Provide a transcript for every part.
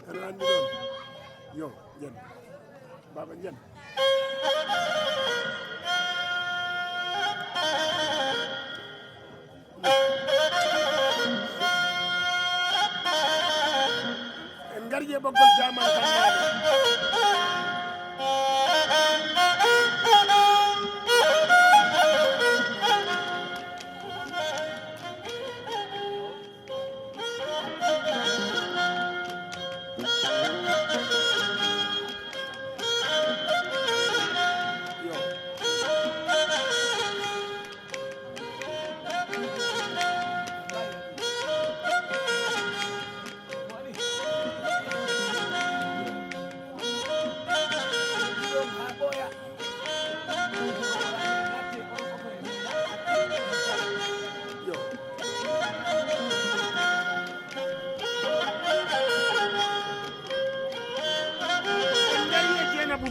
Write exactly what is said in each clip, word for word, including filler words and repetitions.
Aɗa anndi ɗon? Yo, ƴen. Baaba, ƴen. En ngari e ɓoggol jaaman kan.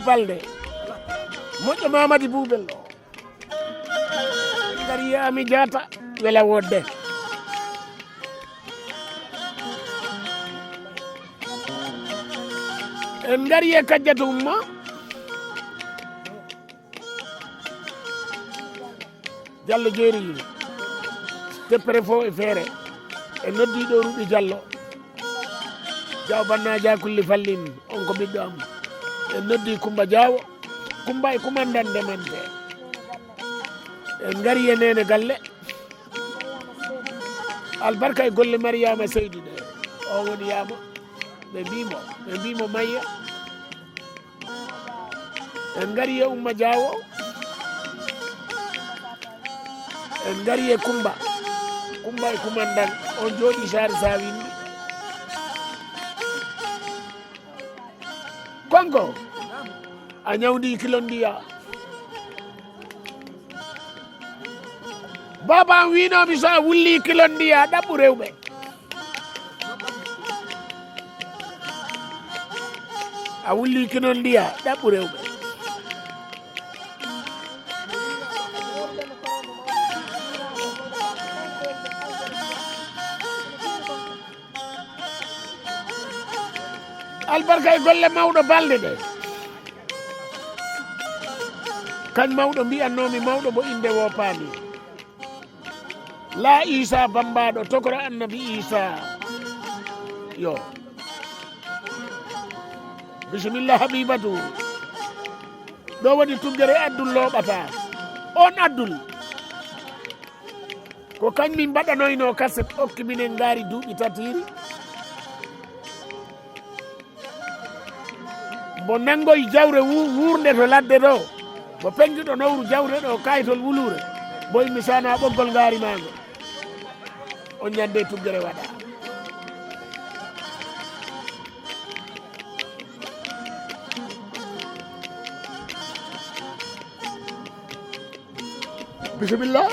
Balde. Moƴƴo Mamadi Bubel o. Ngari Yami Jata, wela wodde. En ngari e Kajjatu Umma. Jallo jeeri teppere fo e feere. En noddi ɗo Ruɓi Jallo. Jaw Banna Jakulli Fallin, on ko ɓiɗɗo am. En noddi Kumba Jaawo. Kumba e kumandande mante. En ngari e Nene Galle. Albarka e golle Mariama Seydi ɗe. O woni yaama. Ɓe mbimo, ɓe mbimo Mayya. En ngari e Umma Jaawo. En ngari e Kumba. Kumba e kumandan. On jooɗi Saari Sawindi. Konko. A ñawdi kilondiya. Baaba am wiinoomi so a wulli kilon ndiya ɗaɓɓu rewɓe. A wulli kilon ndiya ɗaɓɓu rewɓe. Albarka e golle mawɗo balɗe ɗe. Kañ mawɗo mbiyannoomi mawɗo mo innde woopaani. Laa Iisaa bammbaaɗo tokora annabi Iisaa. Yo. Bisimilla Habibatu. Ɗo woni tuggere Abdul looɓata. On Abdul. Ko kañ min mbaɗanoyno kaset okki minen ngaari duuɓi tatiiri. Mbo nanngoy jawre wu-, wuurnde to ladde ɗo. Mbo penngiɗo nowru jawre ɗo kayitol wuluure. Mbo immi sana ɓoggol ngaari maango. On ñande tuggere waɗa. Bisimilla.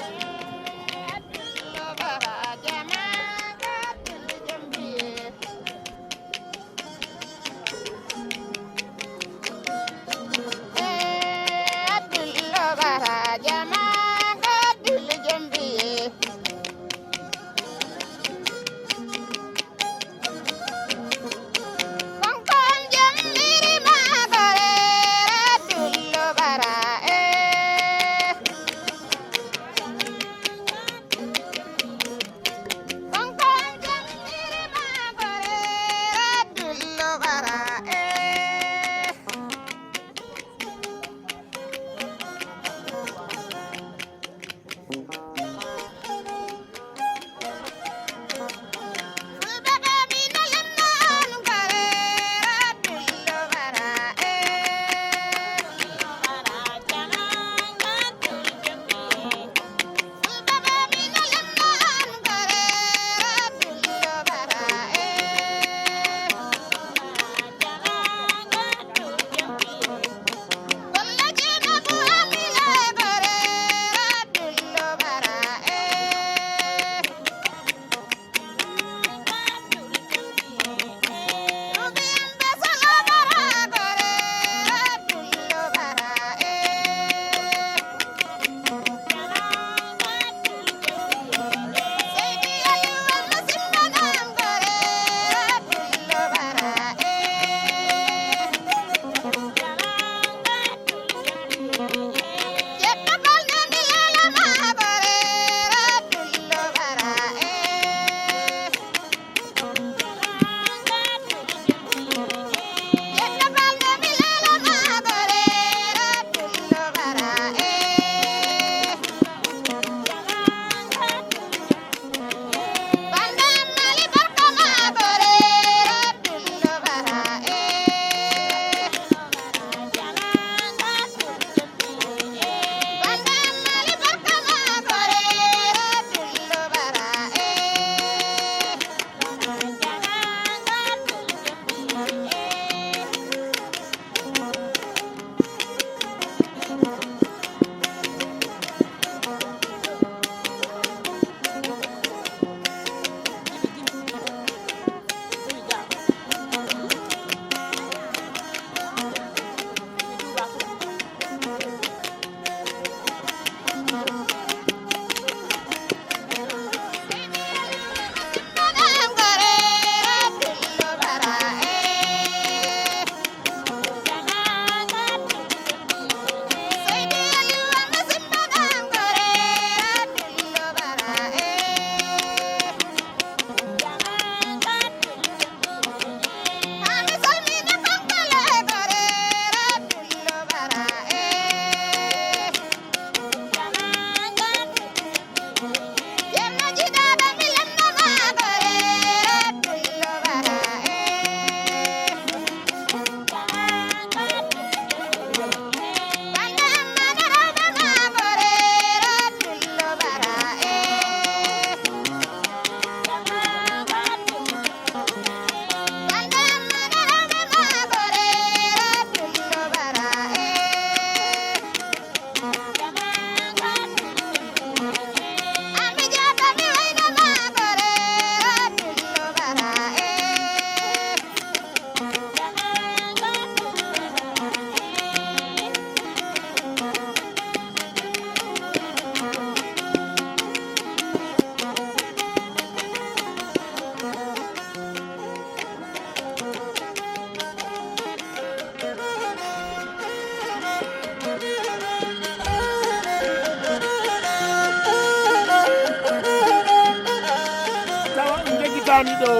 Kaani ɗo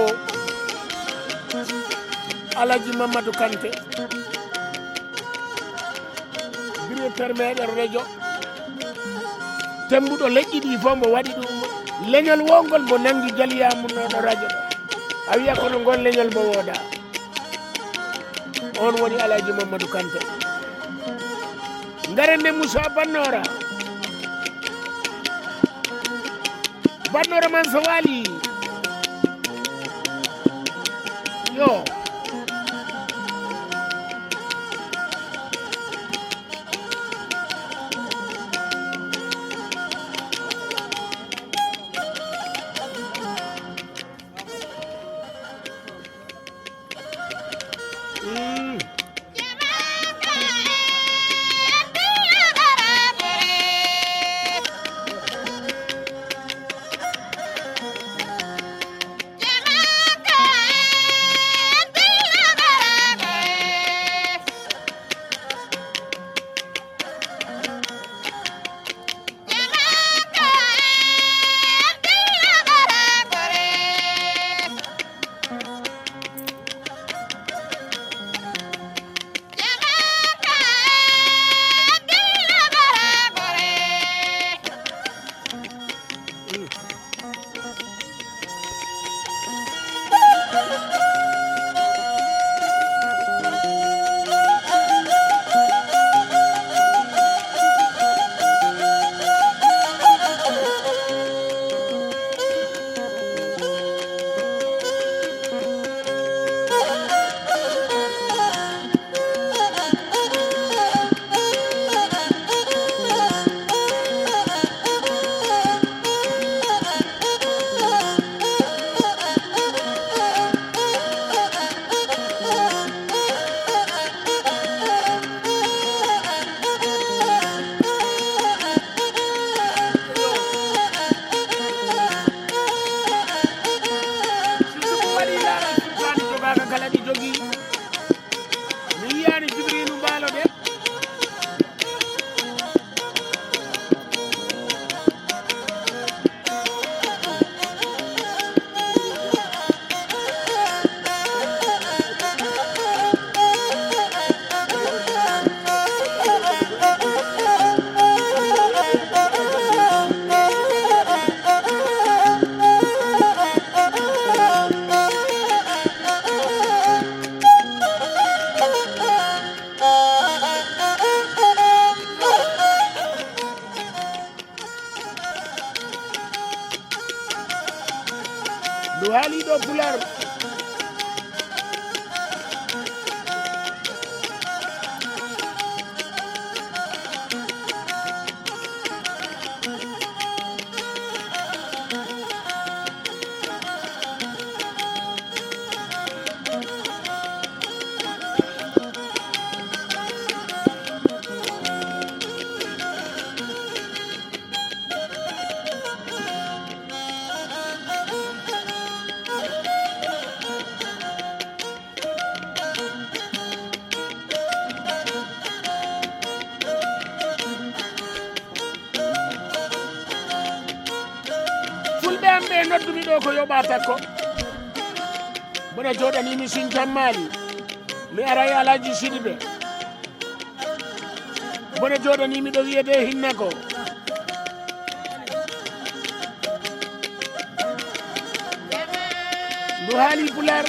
Alaji Mamadou Kanté, directeur meɗen région, tembuɗo leƴƴi ɗi fof mbo waɗi ɗum. Leñol wongol mbo nangi jaliya mum noɗo radio ɗo. A wiya kono ngol leñol mbo wooda. On woni Alaji Mamadou Kanté. Ngaren nde Moussa Bannora. Bannora man so waali. Yo. Kala ɗi jogii. Mi yiyaani Jibriilu Mbaalo de. Ndu haali ɗo Pulaar. Fulɓe am ɓe noddumi ɗo ko Yoɓa Takko. Mboɗo jooɗanii mi Sinthiou Mali. Mi ara e Alhaji Sidibé. Mboɗo jooɗanii mi ɗo wiyetee Hinnako. Ndu haali Pulaar.